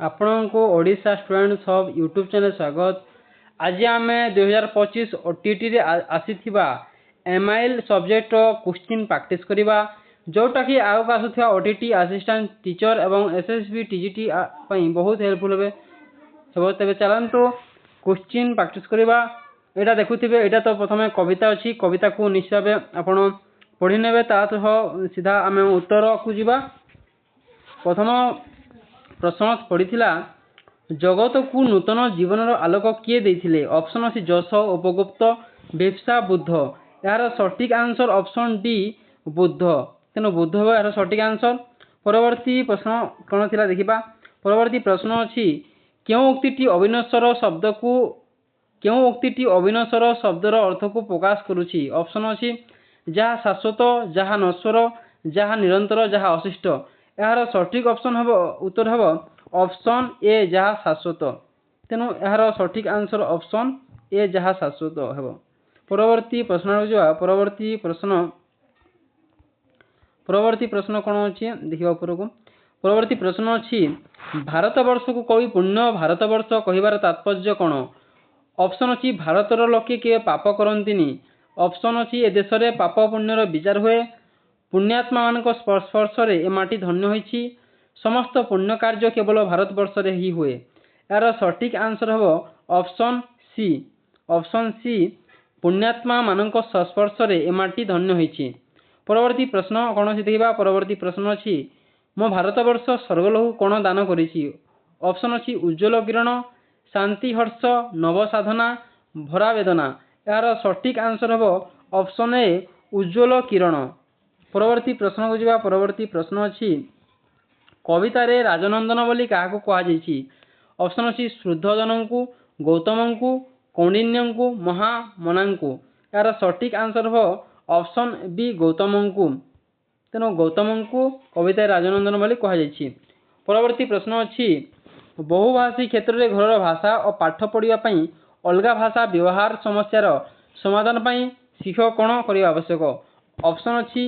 ଆପଣଙ୍କୁ Odisha students hub YouTube channel ସ୍ୱାଗତ। ଆଜି ଆମେ 2025 ଓଟିଇଟିରେ ଆସିଥିବା ଏମ୍ଆଇଏଲ୍ ସବଜେକ୍ଟର କୋଶ୍ଚିନ୍ ପ୍ରାକ୍ଟିସ୍ କରିବା, ଯେଉଁଟାକି ଆଗକୁ ଆସୁଥିବା ଓଟିଇଟି ଆସିଷ୍ଟାଣ୍ଟ ଟିଚର୍ ଏବଂ ଏସ୍ଏସ୍ବି ଟିଜିଟି ପାଇଁ ବହୁତ ହେଲ୍ପଫୁଲ୍ ହେବ। ତେବେ ଚାଲନ୍ତୁ, କୋଶ୍ଚିନ୍ ପ୍ରାକ୍ଟିସ୍ କରିବା। ଏଇଟା ଦେଖୁଥିବେ, ଏଇଟା ତ ପ୍ରଥମେ କବିତା ଅଛି। କବିତାକୁ ନିଶ୍ଚୟ ଭାବେ ଆପଣ ପଢ଼ି ନେବେ। ତା ସହ ସିଧା ଆମେ ଉତ୍ତରକୁ ଯିବା। ପ୍ରଥମ ପ୍ରଶ୍ନ ପଡ଼ିଥିଲା, ଜଗତକୁ ନୂତନ ଜୀବନର ଆଲୋକ କିଏ ଦେଇଥିଲେ? ଅପସନ୍ ଅଛି ଯଶ, ଉପଗୁପ୍ତ, ଭିପ୍ସା, ବୁଦ୍ଧ। ଏହାର ସଠିକ୍ ଆନ୍ସର ଅପସନ୍ ଡି, ବୁଦ୍ଧ। ତେଣୁ ବୁଦ୍ଧ ହେବ ଏହାର ସଠିକ୍ ଆନ୍ସର। ପରବର୍ତ୍ତୀ ପ୍ରଶ୍ନ କ'ଣ ଥିଲା ଦେଖିବା। ପରବର୍ତ୍ତୀ ପ୍ରଶ୍ନ ଅଛି, କେଉଁ ଉକ୍ତିଟି ଅବିନଶ୍ୱର ଶବ୍ଦର ଅର୍ଥକୁ ପ୍ରକାଶ କରୁଛି? ଅପସନ୍ ଅଛି ଯାହା ଶାଶ୍ୱତ, ଯାହା ନଶ୍ୱର, ଯାହା ନିରନ୍ତର, ଯାହା ଅଶିଷ୍ଟ। ଏହାର ସଠିକ୍ ଅପସନ୍ ହେବ, ଉତ୍ତର ହେବ ଅପସନ୍ ଏ, ଯାହା ଶାଶ୍ୱତ। ତେଣୁ ଏହାର ସଠିକ୍ ଆନ୍ସର ଅପସନ୍ ଏ, ଯାହା ଶାଶ୍ୱତ ହେବ। ପରବର୍ତ୍ତୀ ପ୍ରଶ୍ନକୁ ଯିବା। ପରବର୍ତ୍ତୀ ପ୍ରଶ୍ନ କ'ଣ ଅଛି ଦେଖିବା ଉପରକୁ। ପରବର୍ତ୍ତୀ ପ୍ରଶ୍ନ ଅଛି, ଭାରତବର୍ଷକୁ କବି ପୁଣ୍ୟ ଭାରତବର୍ଷ କହିବାର ତାତ୍ପର୍ଯ୍ୟ କ'ଣ? ଅପସନ୍ ଅଛି ଭାରତର ଲୋକେ କେବେ ପାପ କରନ୍ତିନି। ଅପସନ୍ ଅଛି ଏ ଦେଶରେ ପାପ ପୁଣ୍ୟର ବିଚାର ହୁଏ। ପୁଣ୍ୟାତ୍ମାମାନଙ୍କ ସ୍ପର୍ଶରେ ଏ ମାଟି ଧନ୍ୟ ହୋଇଛି। ସମସ୍ତ ପୁଣ୍ୟ କାର୍ଯ୍ୟ କେବଳ ଭାରତବର୍ଷରେ ହିଁ ହୁଏ। ଏହାର ସଠିକ୍ ଆନ୍ସର ହେବ ଅପସନ୍ ସି। ଅପସନ୍ ସି, ପୁଣ୍ୟାତ୍ମାମାନଙ୍କ ସଂସ୍ପର୍ଶରେ ଏ ମାଟି ଧନ୍ୟ ହୋଇଛି। ପରବର୍ତ୍ତୀ ପ୍ରଶ୍ନ କ'ଣ ଅଛି ଦେଖିବା। ପରବର୍ତ୍ତୀ ପ୍ରଶ୍ନ ଅଛି, ମୋ ଭାରତବର୍ଷ ସ୍ୱର୍ଗଲୋକକୁ କ'ଣ ଦାନ କରିଛି? ଅପସନ୍ ଅଛି ଉଜ୍ଜ୍ୱଳ କିରଣ, ଶାନ୍ତି ହର୍ଷ, ନବସାଧନା, ଭରା ବେଦନା। ଏହାର ସଠିକ୍ ଆନ୍ସର ହେବ ଅପସନ୍ ଏ, ଉଜ୍ଜ୍ୱଳ କିରଣ। ପରବର୍ତ୍ତୀ ପ୍ରଶ୍ନକୁ ଯିବା। ପରବର୍ତ୍ତୀ ପ୍ରଶ୍ନ ଅଛି, କବିତାରେ ରାଜନନ୍ଦନ ବୋଲି କାହାକୁ କୁହାଯାଇଛି? ଅପସନ୍ ଅଛି ଶୁଦ୍ଧୋଦନଙ୍କୁ, ଗୌତମଙ୍କୁ, କୌଣ୍ଡିନ୍ୟଙ୍କୁ, ମହାମନାଙ୍କୁ। ଏହାର ସଠିକ୍ ଆନ୍ସର ହେବ ଅପସନ୍ ବି, ଗୌତମଙ୍କୁ। ତେଣୁ ଗୌତମଙ୍କୁ କବିତାରେ ରାଜନନ୍ଦନ ବୋଲି କୁହାଯାଇଛି। ପରବର୍ତ୍ତୀ ପ୍ରଶ୍ନ ଅଛି, ବହୁଭାଷୀ କ୍ଷେତ୍ରରେ ଘରର ଭାଷା ଓ ପାଠ ପଢ଼ିବା ପାଇଁ ଅଲଗା ଭାଷା ବ୍ୟବହାର ସମସ୍ୟାର ସମାଧାନ ପାଇଁ ଶିକ୍ଷକ କ'ଣ କରିବା ଆବଶ୍ୟକ? ଅପସନ୍ ଅଛି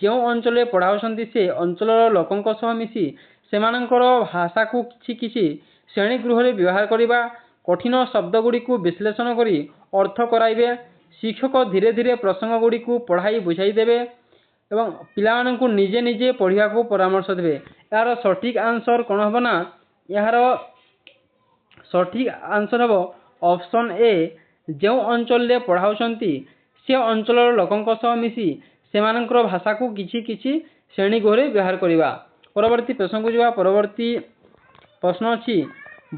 ଯେଉଁ ଅଞ୍ଚଳରେ ପଢ଼ାଉଛନ୍ତି, ସେ ଅଞ୍ଚଳର ଲୋକଙ୍କ ସହ ମିଶି ସେମାନଙ୍କର ଭାଷାକୁ କିଛି କିଛି ଶ୍ରେଣୀ ଗୃହରେ ବ୍ୟବହାର କରିବା। କଠିନ ଶବ୍ଦଗୁଡ଼ିକୁ ବିଶ୍ଳେଷଣ କରି ଅର୍ଥ କରାଇବେ। ଶିକ୍ଷକ ଧୀରେ ଧୀରେ ପ୍ରସଙ୍ଗ ଗୁଡ଼ିକୁ ପଢ଼ାଇ ବୁଝାଇ ଦେବେ ଏବଂ ପିଲାମାନଙ୍କୁ ନିଜେ ନିଜେ ପଢ଼ିବାକୁ ପରାମର୍ଶ ଦେବେ। ଏହାର ସଠିକ୍ ଆନ୍ସର କ'ଣ ହେବ ନା, ଏହାର ସଠିକ୍ ଆନ୍ସର ହେବ ଅପସନ୍ ଏ, ଯେଉଁ ଅଞ୍ଚଳରେ ପଢ଼ାଉଛନ୍ତି, ସେ ଅଞ୍ଚଳର ଲୋକଙ୍କ ସହ ମିଶି ସେମାନଙ୍କର ଭାଷାକୁ କିଛି କିଛି ଶ୍ରେଣୀ ଗୃହରେ ବ୍ୟବହାର କରିବା। ପରବର୍ତ୍ତୀ ପ୍ରଶ୍ନକୁ ଯିବା। ପରବର୍ତ୍ତୀ ପ୍ରଶ୍ନ ଅଛି,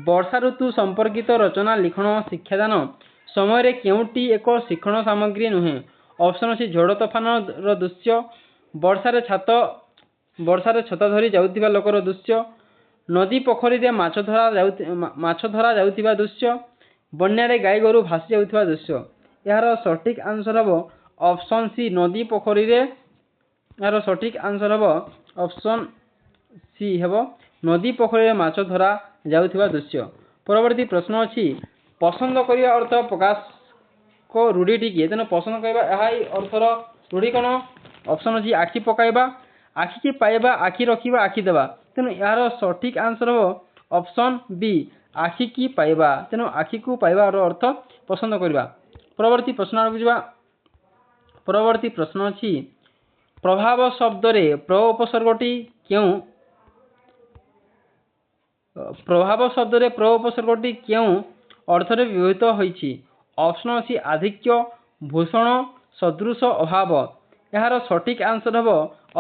ବର୍ଷା ଋତୁ ସମ୍ପର୍କିତ ରଚନା ଲିଖନ ଶିକ୍ଷାଦାନ ସମୟରେ କେଉଁଟି ଏକ ଶିକ୍ଷଣ ସାମଗ୍ରୀ ନୁହେଁ? ଅପସନ୍ ଅଛି ଝଡ଼ ତୋଫାନର ଦୃଶ୍ୟ, ବର୍ଷାରେ ଛତା ଧରି ଯାଉଥିବା ଲୋକର ଦୃଶ୍ୟ, ନଦୀ ପୋଖରୀରେ ମାଛ ଧରା ଯାଉଥିବା ଦୃଶ୍ୟ, ବନ୍ୟାରେ ଗାଈ ଗୋରୁ ଭାସି ଯାଉଥିବା ଦୃଶ୍ୟ। ଏହାର ସଠିକ୍ ଆନ୍ସର ହେବ ଅପସନ୍ ସି, ନଦୀ ପୋଖରୀରେ। ଏହାର ସଠିକ୍ ଆନ୍ସର ହେବ ଅପସନ୍ ସି ହେବ, ନଦୀ ପୋଖରୀରେ ମାଛ ଧରା ଯାଉଥିବା ଦୃଶ୍ୟ। ପରବର୍ତ୍ତୀ ପ୍ରଶ୍ନ ଅଛି, ପସନ୍ଦ କରିବା ଅର୍ଥ ପ୍ରକାଶକ ରୂଢ଼ିଟି କିଏ? ତେଣୁ ପସନ୍ଦ କରିବା, ଏହା ଅର୍ଥର ରୂଢ଼ି କ'ଣ? ଅପସନ୍ ଅଛି ଆଖି ପକାଇବା, ଆଖିକି ପାଇବା, ଆଖି ରଖିବା, ଆଖି ଦେବା। ତେଣୁ ଏହାର ସଠିକ୍ ଆନ୍ସର ହେବ ଅପସନ୍ ବି, ଆଖିକି ପାଇବା। ତେଣୁ ଆଖିକୁ ପାଇବାର ଅର୍ଥ ପସନ୍ଦ କରିବା। ପରବର୍ତ୍ତୀ ପ୍ରଶ୍ନ ଆଡ଼କୁ ଯିବା। ପରବର୍ତ୍ତୀ ପ୍ରଶ୍ନ ଅଛି, ପ୍ରଭାବ ଶବ୍ଦରେ ପ୍ର ଉପସର୍ଗଟି କେଉଁ ଅର୍ଥରେ ବ୍ୟବହୃତ ହୋଇଛି? ଅପସନ୍ ଅଛି ଆଧିକ୍ୟ, ଭୂଷଣ, ସଦୃଶ, ଅଭାବ। ଏହାର ସଠିକ୍ ଆନ୍ସର ହେବ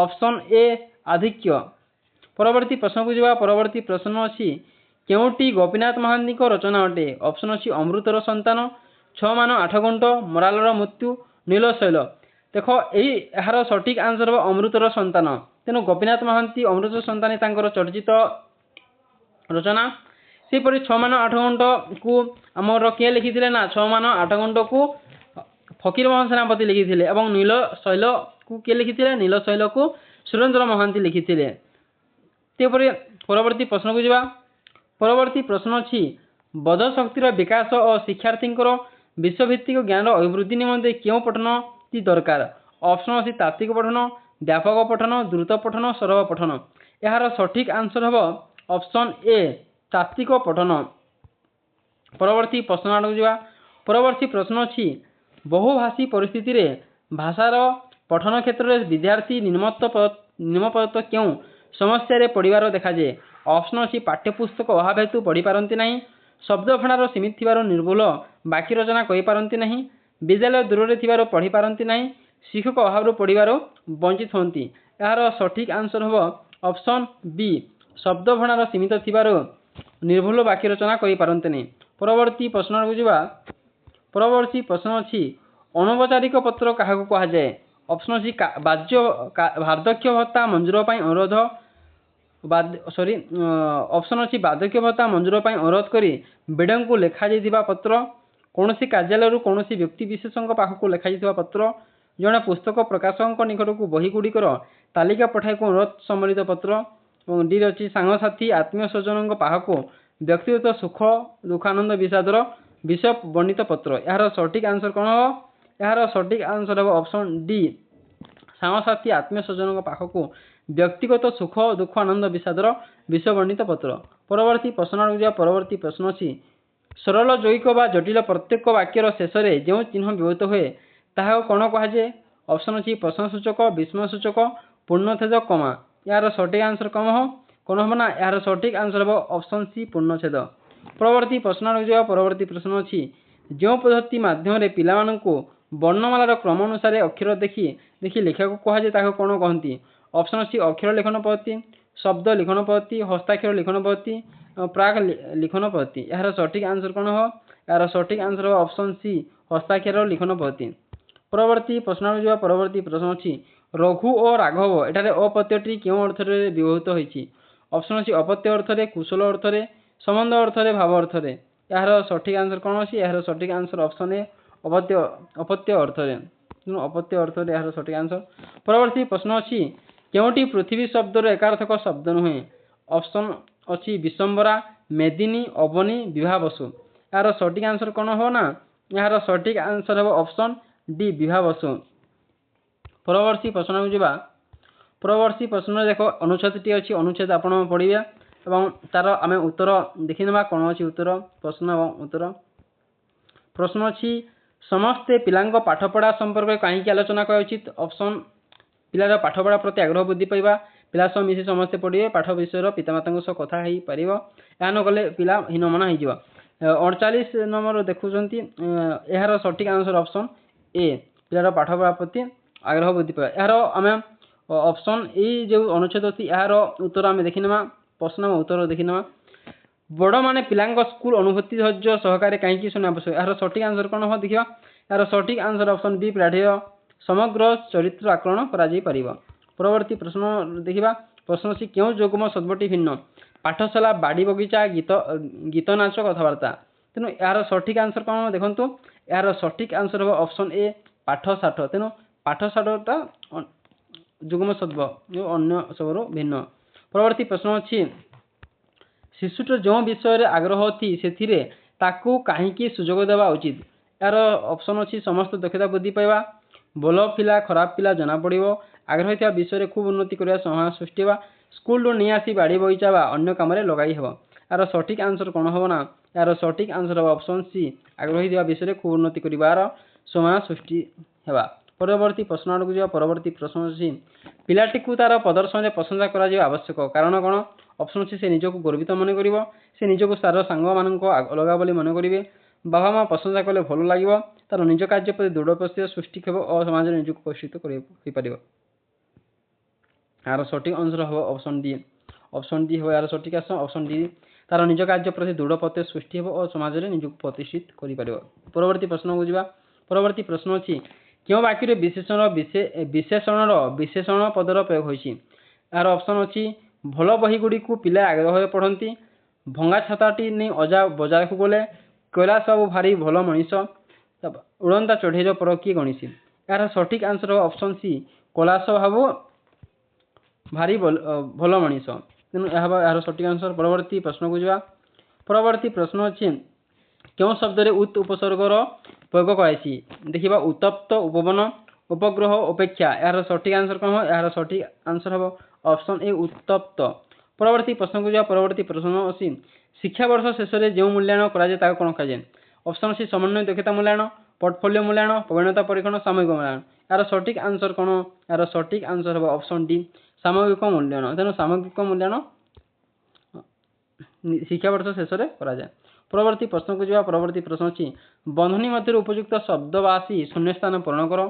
ଅପସନ୍ ଏ, ଆଧିକ୍ୟ। ପରବର୍ତ୍ତୀ ପ୍ରଶ୍ନକୁ ଯିବା। ପରବର୍ତ୍ତୀ ପ୍ରଶ୍ନ ଅଛି, କେଉଁଟି ଗୋପୀନାଥ ମହାନ୍ତିଙ୍କ ରଚନା ଅଟେ? ଅପସନ୍ ଅଛି ଅମୃତର ସନ୍ତାନ, 6 ମାଣ 8 ଗୁଣ୍ଠ, ମରାଳର ମୃତ୍ୟୁ, ନୀଳଶୈଳ। ଦେଖ, ଏହାର ସଠିକ୍ ଆନ୍ସର ହେବ ଅମୃତର ସନ୍ତାନ। ତେଣୁ ଗୋପୀନାଥ ମହାନ୍ତି ଅମୃତର ସନ୍ତାନ ତାଙ୍କର ଚର୍ଚ୍ଚିତ ରଚନା। ସେହିପରି 6 ମାଣ 8 ଗୁଣ୍ଠକୁ ଆମର କିଏ ଲେଖିଥିଲେ ନା, 6 ମାଣ 8 ଗୁଣ୍ଠକୁ ଫକୀରମୋହନ ସେନାପତି ଲେଖିଥିଲେ ଏବଂ ନୀଳ ଶୈଳକୁ କିଏ ଲେଖିଥିଲେ? ନୀଳ ଶୈଳକୁ ସୁରେନ୍ଦ୍ର ମହାନ୍ତି ଲେଖିଥିଲେ। ସେହିପରି ପରବର୍ତ୍ତୀ ପ୍ରଶ୍ନକୁ ଯିବା। ପରବର୍ତ୍ତୀ ପ୍ରଶ୍ନ ଅଛି, ବୋଧ ଶକ୍ତିର ବିକାଶ ଓ ଶିକ୍ଷାର୍ଥୀଙ୍କର ବିଷୟଭିତ୍ତିକ ଜ୍ଞାନର ଅଭିବୃଦ୍ଧି ନିମନ୍ତେ କେଉଁ ପଠନଟି ଦରକାର? ଅପସନ୍ ଅଛି ତାତ୍ତ୍ୱିକ ପଠନ, ବ୍ୟାପକ ପଠନ, ଦ୍ରୁତ ପଠନ, ସରଳ ପଠନ। ଏହାର ସଠିକ୍ ଆନ୍ସର ହେବ ଅପସନ୍ ଏ, ତାତ୍ତ୍ୱିକ ପଠନ। ପରବର୍ତ୍ତୀ ପ୍ରଶ୍ନ ଆଡ଼କୁ ଯିବା। ପରବର୍ତ୍ତୀ ପ୍ରଶ୍ନ ଅଛି, ବହୁଭାଷୀ ପରିସ୍ଥିତିରେ ଭାଷାର ପଠନ କ୍ଷେତ୍ରରେ ବିଦ୍ୟାର୍ଥୀ ନିମ୍ନପଦତ୍ତ କେଉଁ ସମସ୍ୟାରେ ପଡ଼ିବାର ଦେଖାଯାଏ? ଅପସନ୍ ଅଛି, ପାଠ୍ୟପୁସ୍ତକ ଅଭାବ ହେତୁ ପଢ଼ିପାରନ୍ତି ନାହିଁ, ଶବ୍ଦ ଭଣ୍ଡାର ସୀମିତ ଥିବାରୁ ନିର୍ଭୁଲ ବାକ୍ୟ ରଚନା କରିପାରନ୍ତି ନାହିଁ, ବିଦ୍ୟାଳୟ ଦୂରରେ ଥିବାରୁ ପଢ଼ିପାରନ୍ତି ନାହିଁ, ଶିକ୍ଷକ ଅଭାବରୁ ପଢ଼ିବାରୁ ବଞ୍ଚିତ ହୁଅନ୍ତି। ଏହାର ସଠିକ୍ ଆନ୍ସର୍ ହେବ ଅପସନ୍ ବି, ଶବ୍ଦ ଭଣ୍ଡାର ସୀମିତ ଥିବାରୁ ନିର୍ଭୁଲ ବାକ୍ୟ ରଚନା କରିପାରନ୍ତି ନାହିଁ। ପରବର୍ତ୍ତୀ ପ୍ରଶ୍ନକୁ ଯିବା। ପରବର୍ତ୍ତୀ ପ୍ରଶ୍ନ ଅଛି, ଅନୌପଚାରିକ ପତ୍ର କାହାକୁ କୁହାଯାଏ? ଅପସନ୍ ଅଛି, ବାଜ୍ୟ ବାର୍ଦ୍ଧକ୍ୟ ଭତ୍ତା ମଞ୍ଜୁର ପାଇଁ ଅନୁରୋଧ, ସରି, ଅପସନ୍ ଅଛି, ବାର୍ଦ୍ଧକ୍ୟ ଭତ୍ତା ମଞ୍ଜୁର ପାଇଁ ଅନୁରୋଧ କରି ବିଡିଓଙ୍କୁ ଲେଖାଯାଇଥିବା ପତ୍ର, କୌଣସି କାର୍ଯ୍ୟାଳୟରୁ କୌଣସି ବ୍ୟକ୍ତି ବିଶେଷଙ୍କ ପାଖକୁ ଲେଖାଯାଇଥିବା ପତ୍ର, ଜଣେ ପୁସ୍ତକ ପ୍ରକାଶକଙ୍କ ନିକଟକୁ ବହିଗୁଡ଼ିକର ତାଲିକା ପଠାଇବାକୁ ଅନୁରୋଧ ସମ୍ବଳିତ ପତ୍ର ଏବଂ ଡିରେ ଅଛି, ସାଙ୍ଗସାଥି ଆତ୍ମୀୟ ସ୍ୱଜନଙ୍କ ପାଖକୁ ବ୍ୟକ୍ତିଗତ ସୁଖ ଦୁଃଖ ଆନନ୍ଦ ବିଷାଦର ବିଷୟ ବର୍ଣ୍ଣିତ ପତ୍ର। ଏହାର ସଠିକ୍ ଆନ୍ସର୍ କ'ଣ ହେବ? ଏହାର ସଠିକ୍ ଆନ୍ସର୍ ହେବ ଅପସନ୍ ଡି, ସାଙ୍ଗସାଥି ଆତ୍ମୀୟ ସ୍ୱଜନଙ୍କ ପାଖକୁ ବ୍ୟକ୍ତିଗତ ସୁଖ ଦୁଃଖ ଆନନ୍ଦ ବିଷାଦର ବିଷୟ ବର୍ଣ୍ଣିତ ପତ୍ର। ପରବର୍ତ୍ତୀ ପ୍ରଶ୍ନ ଯିବା। ପରବର୍ତ୍ତୀ ପ୍ରଶ୍ନ ଅଛି, ସରଳ ଯୌଗିକ ବା ଜଟିଳ ପ୍ରତ୍ୟେକ ବାକ୍ୟର ଶେଷରେ ଯେଉଁ ଚିହ୍ନ ବ୍ୟବହୃତ ହୁଏ ତାହାକୁ କ'ଣ କୁହାଯାଏ? ଅପସନ୍ ଅଛି, ପ୍ରଶ୍ନସୂଚକ, ବିସ୍ମୟ ସୂଚକ, ପୂର୍ଣ୍ଣଚ୍ଛେଦ, କମା। ଏହାର ସଠିକ୍ ଆନ୍ସର୍ କ'ଣ ହେବ? କ'ଣ ହେବ ନା, ଏହାର ସଠିକ୍ ଆନ୍ସର୍ ହେବ ଅପସନ୍ ସି, ପୂର୍ଣ୍ଣଚ୍ଛେଦ। ପରବର୍ତ୍ତୀ ପ୍ରଶ୍ନ ଯିବା। ପରବର୍ତ୍ତୀ ପ୍ରଶ୍ନ ଅଛି, ଯେଉଁ ପଦ୍ଧତି ମାଧ୍ୟମରେ ପିଲାମାନଙ୍କୁ ବର୍ଣ୍ଣମାଳାର କ୍ରମ ଅନୁସାରେ ଅକ୍ଷର ଦେଖି ଦେଖି ଲେଖିବାକୁ କୁହାଯାଏ ତାହାକୁ କ'ଣ କହନ୍ତି? ଅପସନ୍ ଅଛି, ଅକ୍ଷର ଲେଖନ ପଦ୍ଧତି, ଶବ୍ଦ ଲିଖନ ପଦ୍ଧତି, ହସ୍ତାକ୍ଷର ଲିଖନ ପଦ୍ଧତି, ପ୍ରାକ୍ ଲିଖନ ପଦ୍ଧତି। ଏହାର ସଠିକ୍ ଆନ୍ସର୍ କ'ଣ ହେବ? ଏହାର ସଠିକ୍ ଆନ୍ସର୍ ହେବ ଅପସନ୍ ସି, ହସ୍ତାକ୍ଷର ଲିଖନ ପଦ୍ଧତି। ପରବର୍ତ୍ତୀ ପ୍ରଶ୍ନକୁ ଯିବା। ପରବର୍ତ୍ତୀ ପ୍ରଶ୍ନ ଅଛି, ରଘୁ ଓ ରାଘବ ଏଠାରେ ଅ ପ୍ରତ୍ୟୟଟି କେଉଁ ଅର୍ଥରେ ବ୍ୟବହୃତ ହୋଇଛି? ଅପସନ୍ ଅଛି, ଅପତ୍ୟ ଅର୍ଥରେ, କୁଶଳ ଅର୍ଥରେ, ସମ୍ବନ୍ଧ ଅର୍ଥରେ, ଭାବ ଅର୍ଥରେ। ଏହାର ସଠିକ୍ ଆନ୍ସର୍ କ'ଣ ଅଛି? ଏହାର ସଠିକ୍ ଆନ୍ସର୍ ଅପସନ୍ ଏ, ଅପତ୍ୟ ଅର୍ଥରେ। ତେଣୁ ଅପତ୍ୟ ଅର୍ଥରେ ଏହାର ସଠିକ୍ ଆନ୍ସର୍। ପରବର୍ତ୍ତୀ ପ୍ରଶ୍ନ ଅଛି, କେଉଁଟି ପୃଥିବୀ ଶବ୍ଦର ଏକାର୍ଥକ ଶବ୍ଦ ନୁହେଁ? ଅପସନ୍ ଅଛି, ବିଶ୍ୱମ୍ବରା, ମେଦିନୀ, ଅବନୀ, ବିଭାବସୁ। ଏହାର ସଠିକ୍ ଆନ୍ସର୍ କ'ଣ ହେବ ନା, ଏହାର ସଠିକ୍ ଆନ୍ସର୍ ହେବ ଅପସନ୍ ଡି, ବିଭାବସୁ। ପରବର୍ତ୍ତୀ ପ୍ରଶ୍ନକୁ ଯିବା। ପରବର୍ତ୍ତୀ ପ୍ରଶ୍ନରେ ଦେଖ, ଅନୁଚ୍ଛେଦଟି ଅଛି। ଅନୁଚ୍ଛେଦ ଆପଣ ପଢ଼ିବେ ଏବଂ ତାର ଆମେ ଉତ୍ତର ଦେଖିନେବା। କ'ଣ ଅଛି ଉତ୍ତର? ପ୍ରଶ୍ନ ଏବଂ ଉତ୍ତର। ପ୍ରଶ୍ନ ଅଛି, ସମସ୍ତେ ପିଲାଙ୍କ ପାଠପଢ଼ା ସମ୍ପର୍କରେ କାହିଁକି ଆଲୋଚନା କରିବା ଉଚିତ? ଅପସନ୍, ପିଲାର ପାଠପଢ଼ା ପ୍ରତି ଆଗ୍ରହ ବୃଦ୍ଧି ପାଇବା, ପିଲା ସହ ମିଶି ସମସ୍ତେ ପଢ଼ିବେ, ପାଠ ବିଷୟର ପିତାମାତାଙ୍କ ସହ କଥା ହେଇପାରିବ, ଏହା ନ କଲେ ପିଲା ହୀନମନା ହେଇଯିବ। 39 ନମ୍ବର ଦେଖୁଛନ୍ତି, ଏହାର ସଠିକ୍ ଆନ୍ସର୍ ଅପସନ୍ ଏ, ପିଲାର ପାଠପଢ଼ା ପ୍ରତି ଆଗ୍ରହ ବୃଦ୍ଧି ପାଇବା। ଏହାର ଆମେ ଅପସନ୍, ଏଇ ଯେଉଁ ଅନୁଚ୍ଛେଦ ଅଛି, ଏହାର ଉତ୍ତର ଆମେ ଦେଖିନେବା। ପ୍ରଶ୍ନ ଉତ୍ତର ଦେଖିନେବା। ବଡ଼ମାନେ ପିଲାଙ୍କ ସ୍କୁଲ ଅନୁଭୂତି ଧୈର୍ଯ୍ୟ ସହକାରେ କାହିଁକି ଶୁଣିବା ଆବଶ୍ୟକ? ଏହାର ସଠିକ୍ ଆନ୍ସର୍ କ'ଣ ହେବ ଦେଖିବା। ଏହାର ସଠିକ୍ ଆନ୍ସର୍ ଅପସନ୍ ବି, ପିଲାଟିର ସମଗ୍ର ଚରିତ୍ର ଆକଳନ କରାଯାଇପାରିବ। ପରବର୍ତ୍ତୀ ପ୍ରଶ୍ନ ଦେଖିବା। ପ୍ରଶ୍ନ ଅଛି, କେଉଁ ଯୁଗ୍ମ ଶବ୍ଦଟି ଭିନ୍ନ? ପାଠଶାଳା, ବାଡ଼ି ବଗିଚା, ଗୀତ, ଗୀତ ନାଚ, କଥାବାର୍ତ୍ତା। ତେଣୁ ଏହାର ସଠିକ୍ ଆନ୍ସର୍ କ'ଣ ଦେଖନ୍ତୁ। ଏହାର ସଠିକ୍ ଆନ୍ସର୍ ହେବ ଅପସନ୍ ଏ, ପାଠ ଷାଠ। ତେଣୁ ପାଠ ଷାଠଟା ଯୁଗ୍ମ ଶବ୍ଦ, ଯେଉଁ ଅନ୍ୟ ସବୁରୁ ଭିନ୍ନ। ପରବର୍ତ୍ତୀ ପ୍ରଶ୍ନ ଅଛି, ଶିଶୁଟିର ଯେଉଁ ବିଷୟରେ ଆଗ୍ରହ ଅଛି ସେଥିରେ ତାକୁ କାହିଁକି ସୁଯୋଗ ଦେବା ଉଚିତ? ଏହାର ଅପସନ୍ ଅଛି, ସମସ୍ତ ଦକ୍ଷତା ବୃଦ୍ଧି ପାଇବା, ଭଲ ପିଲା ଖରାପ ପିଲା ଜଣାପଡ଼ିବ, ଆଗ୍ରହ ଥିବା ବିଷୟରେ ଖୁବ୍ ଉନ୍ନତି କରିବା ସମ୍ଭାବନା ସୃଷ୍ଟି ହେବା, ସ୍କୁଲରୁ ନେଇ ଆସି ବାଡ଼ି ବଗିଚା ବା ଅନ୍ୟ କାମରେ ଲଗାଇ ହେବ। ଏହାର ସଠିକ୍ ଆନ୍ସର୍ କ'ଣ ହେବ ନା, ଏହାର ସଠିକ୍ ଆନ୍ସର୍ ହେବ ଅପସନ୍ ସି, ଆଗ୍ରହୀ ଥିବା ବିଷୟରେ ଖୁବ୍ ଉନ୍ନତି କରିବାର ସମ୍ଭାବନା ସୃଷ୍ଟି ହେବା। ପରବର୍ତ୍ତୀ ପ୍ରଶ୍ନ ଆଡ଼କୁ ଯିବା। ପରବର୍ତ୍ତୀ ପ୍ରଶ୍ନ ଅଛି, ପିଲାଟିକୁ ତାର ପ୍ରଦର୍ଶନରେ ପ୍ରଶଂସା କରାଯିବା ଆବଶ୍ୟକ କାରଣ କ'ଣ? ଅପସନ୍ ଅଛି, ସେ ନିଜକୁ ଗର୍ବିତ ମନେ କରିବ, ସେ ନିଜକୁ ତାର ସାଙ୍ଗମାନଙ୍କ ଅଲଗା ବୋଲି ମନେ କରିବେ, ବାବା ମା ପ୍ରଶଂସା କଲେ ଭଲ ଲାଗିବ, ତାର ନିଜ କାର୍ଯ୍ୟ ପ୍ରତି ଦୃଢ଼ ପ୍ରତ୍ୟୟ ସୃଷ୍ଟି ହେବ ଓ ସମାଜରେ ନିଜକୁ ପ୍ରତିଷ୍ଠିତ ହୋଇପାରିବ। ଏହାର ସଠିକ୍ ଆନ୍ସର୍ ହେବ ଅପସନ୍ ଡି। ଅପସନ୍ ଡି ହେବ ଏହାର ସଠିକ୍ ଆନ୍ସର୍। ଅପସନ୍ ଡି, ତାର ନିଜ କାର୍ଯ୍ୟ ପ୍ରତି ଦୃଢ଼ ପ୍ରତ୍ୟୟ ସୃଷ୍ଟି ହେବ ଓ ସମାଜରେ ନିଜକୁ ପ୍ରତିଷ୍ଠିତ କରିପାରିବ। ପରବର୍ତ୍ତୀ ପ୍ରଶ୍ନକୁ ଯିବା। ପରବର୍ତ୍ତୀ ପ୍ରଶ୍ନ ଅଛି, କେଉଁ ବାକ୍ୟରେ ବିଶେଷଣ ବିଶେଷଣର ବିଶେଷଣ ପଦର ପ୍ରୟୋଗ ହୋଇଛି? ଏହାର ଅପସନ୍ ଅଛି, ଭଲ ବହିଗୁଡ଼ିକୁ ପିଲା ଆଗ୍ରହରେ ପଢ଼ନ୍ତି, ଭଙ୍ଗା ଛତାଟି ନେଇ ଅଜା ବଜାରକୁ ଗଲେ, କୈଳାସ ବାବୁ ଭାରି ଭଲ ମଣିଷ, ଉଡ଼ନ୍ତା ଚଢ଼େଇର ପର କିଏ ଗଣିଛି? ଏହାର ସଠିକ୍ ଆନ୍ସର୍ ହେବ ଅପସନ୍ ସି, କୈଳାସ ବାବୁ ଭାରି ଭଲ ମଣିଷ। ତେଣୁ ଏହା ହେବ ଏହାର ସଠିକ୍ ଆନ୍ସର୍। ପରବର୍ତ୍ତୀ ପ୍ରଶ୍ନକୁ ଯିବା। ପରବର୍ତ୍ତୀ ପ୍ରଶ୍ନ ଅଛି, କେଉଁ ଶବ୍ଦରେ ଉତ୍ ଉପସର୍ଗର ପ୍ରୟୋଗ କରାଯାଇଛି? ଦେଖିବା, ଉତ୍ତପ୍ତ, ଉପବନ, ଉପଗ୍ରହ, ଅପେକ୍ଷା। ଏହାର ସଠିକ୍ ଆନ୍ସର୍ କ'ଣ ହେବ? ଏହାର ସଠିକ୍ ଆନ୍ସର୍ ହେବ ଅପସନ୍ ଏ, ଉତ୍ତପ୍ତ। ପରବର୍ତ୍ତୀ ପ୍ରଶ୍ନକୁ ଯିବା। ପରବର୍ତ୍ତୀ ପ୍ରଶ୍ନ ଅଛି, ଶିକ୍ଷାବର୍ଷ ଶେଷରେ ଯେଉଁ ମୂଲ୍ୟାୟନ କରାଯାଏ, ତାକୁ କ'ଣ କୁହାଯାଏ? ଅପସନ୍ ଅଛି ସମନ୍ୱୟ ଦକ୍ଷତା ମୂଲ୍ୟାୟନ, ପୋର୍ଟଫୋଲିଓ ମୂଲ୍ୟାୟନ, ପ୍ରବୀଣତା ପରୀକ୍ଷଣ, ସାମୂହିକ ମୂଲ୍ୟାୟନ। ଏହାର ସଠିକ୍ ଆନ୍ସର କ'ଣ? ଏହାର ସଠିକ୍ ଆନ୍ସର ହେବ ଅପସନ୍ ଡି, ସାମଗ୍ରିକ ମୂଲ୍ୟାୟନ। ତେଣୁ ସାମଗ୍ରିକ ମୂଲ୍ୟାୟନ ଶିକ୍ଷାବର୍ଷ ଶେଷରେ କରାଯାଏ। ପରବର୍ତ୍ତୀ ପ୍ରଶ୍ନକୁ ଯିବା। ପରବର୍ତ୍ତୀ ପ୍ରଶ୍ନ ଅଛି, ବନ୍ଧନୀ ମଧ୍ୟରେ ଉପଯୁକ୍ତ ଶବ୍ଦ ବାଛି ଶୂନ୍ୟସ୍ଥାନ ପୂରଣ କର।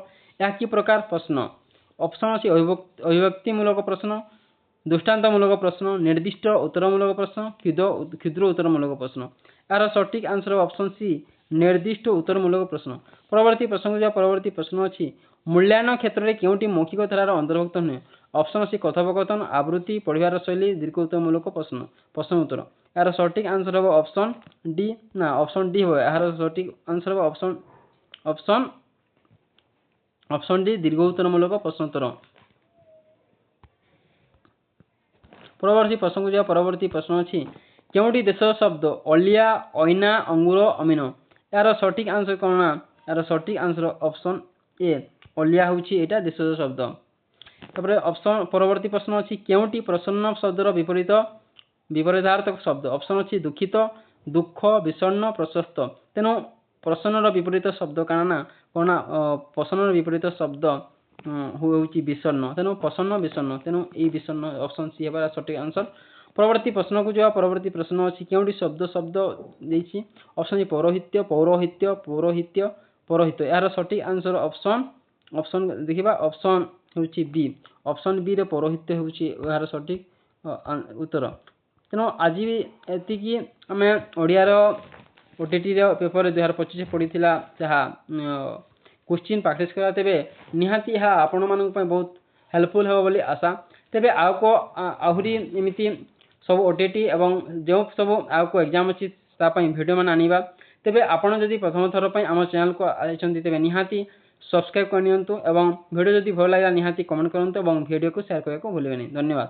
ଏହା କି ପ୍ରକାର ପ୍ରଶ୍ନ? ଅପସନ୍ ଅଛି ଅଭିବ୍ୟକ୍ତିମୂଳକ ପ୍ରଶ୍ନ, ଦୃଷ୍ଟାନ୍ତମୂଳକ ପ୍ରଶ୍ନ, ନିର୍ଦ୍ଦିଷ୍ଟ ଉତ୍ତରମୂଳକ ପ୍ରଶ୍ନ, କ୍ଷୁଦ୍ର ଉତ୍ତରମୂଳକ ପ୍ରଶ୍ନ। ଏହାର ସଠିକ୍ ଆନ୍ସର ଅପସନ୍ ସି, ନିର୍ଦ୍ଦିଷ୍ଟ ଉତ୍ତରମୂଳକ ପ୍ରଶ୍ନ। ପରବର୍ତ୍ତୀ ପ୍ରଶ୍ନକୁ ଯିବା। ପରବର୍ତ୍ତୀ ପ୍ରଶ୍ନ ଅଛି, ମୂଲ୍ୟାୟନ କ୍ଷେତ୍ରରେ କେଉଁଟି ମୌଖିକ ଧାରାର ଅନ୍ତର୍ଭୁକ୍ତ ନୁହେଁ? ଅପସନ୍ ଅଛି କଥୋପକଥନ, ଆବୃତ୍ତି, ପଢ଼ିବାର ଶୈଳୀ, ଦୀର୍ଘ ଉତ୍ତରମୂଳକ ପ୍ରଶ୍ନ, ପ୍ରଶ୍ନ ଉତ୍ତର। ଏହାର ସଠିକ୍ ଆନ୍ସର ହେବ ଅପସନ୍ ଡି ନା ଅପସନ୍ ଡି ହେବ। ଏହାର ସଠିକ୍ ଆନ୍ସର ହେବ ଅପସନ୍ ଡି, ଦୀର୍ଘ ଉତ୍ତରମୂଳକ ପ୍ରଶ୍ନୋତ୍ତର। ପରବର୍ତ୍ତୀ ପ୍ରଶ୍ନକୁ ଯିବା। ପରବର୍ତ୍ତୀ ପ୍ରଶ୍ନ ଅଛି, କେଉଁଟି ଦେଶ ଶବ୍ଦ? ଅଲିଆ, ଐନା, ଅଙ୍ଗୁର, ଅମିନ। ଏହାର ସଠିକ୍ ଆନ୍ସର କ'ଣ ନା ଏହାର ସଠିକ୍ ଆନ୍ସର ଅପସନ୍ ଏ, ଅଲିଆ ହେଉଛି ଏଇଟା ଦେଶଜ ଶବ୍ଦ। ତାପରେ ଅପସନ୍ ପରବର୍ତ୍ତୀ ପ୍ରଶ୍ନ ଅଛି, କେଉଁଟି ପ୍ରସନ୍ନ ଶବ୍ଦର ବିପରୀତାର୍ଥକ ଶବ୍ଦ? ଅପସନ୍ ଅଛି ଦୁଃଖିତ, ଦୁଃଖ, ବିଷଣ୍ଣ, ପ୍ରଶସ୍ତ। ତେଣୁ ପ୍ରସନ୍ନର ବିପରୀତ ଶବ୍ଦ କାଣା ନା କ'ଣ ନା ପ୍ରସନ୍ନର ବିପରୀତ ଶବ୍ଦ ହେଉଛି ବିଷଣ୍ଣ। ତେଣୁ ପ୍ରସନ୍ନ, ବିଷଣ୍ଣ, ତେଣୁ ଏଇ ବିଷଣ୍ଣ ଅପସନ୍ ସି ହେବାର ସଠିକ୍ ଆନ୍ସର। ପରବର୍ତ୍ତୀ ପ୍ରଶ୍ନକୁ ଯିବା। ପରବର୍ତ୍ତୀ ପ୍ରଶ୍ନ ଅଛି, କେଉଁଟି ଶବ୍ଦ ଦେଇଛି? ଅପସନ୍ ଅଛି ପୌରୋହିତ୍ୟ, ପୌରୋହିତ୍ୟ, ପୌରୋହିତ୍ୟ, ପୌରୋହିତ। ଏହାର ସଠିକ୍ ଆନ୍ସର ଅପସନ୍ ଦେଖିବା, ଅପସନ୍ ହେଉଛି ବି। ଅପସନ୍ ବିରେ ପୌରୋହିତ୍ୟ ହେଉଛି ଏହାର ସଠିକ୍ ଉତ୍ତର। ତେଣୁ ଆଜି ଏତିକି। ଆମେ ଓଡ଼ିଆର ଓଟିଟିର ପେପର 2025 ପଡ଼ିଥିଲା ଯାହା କୋଶ୍ଚିନ୍ ପ୍ରାକ୍ଟିସ୍ କରିବା, ତେବେ ନିହାତି ଏହା ଆପଣମାନଙ୍କ ପାଇଁ ବହୁତ ହେଲ୍ପଫୁଲ୍ ହେବ ବୋଲି ଆଶା। ତେବେ ଆଉ ଆହୁରି ଏମିତି ସବୁ ଓଟିଟି ଏବଂ ଯେଉଁ ସବୁ ଆଉ କେଉଁ ଏକ୍ଜାମ୍ ଅଛି, ତା ପାଇଁ ଭିଡ଼ିଓ ମାନେ ଆଣିବା। ତେବେ ଆପଣ ଯଦି ପ୍ରଥମ ଥର ପାଇଁ ଆମ ଚ୍ୟାନେଲକୁ ଆସିଛନ୍ତି, ତେବେ ନିହାତି ସବସ୍କ୍ରାଇବ୍ କରିନିଅନ୍ତୁ ଏବଂ ଭିଡ଼ିଓ ଯଦି ଭଲ ଲାଗିଲା, ନିହାତି କମେଣ୍ଟ କରନ୍ତୁ ଏବଂ ଭିଡ଼ିଓକୁ ସେୟାର କରିବାକୁ ଭୁଲିବେନି। ଧନ୍ୟବାଦ।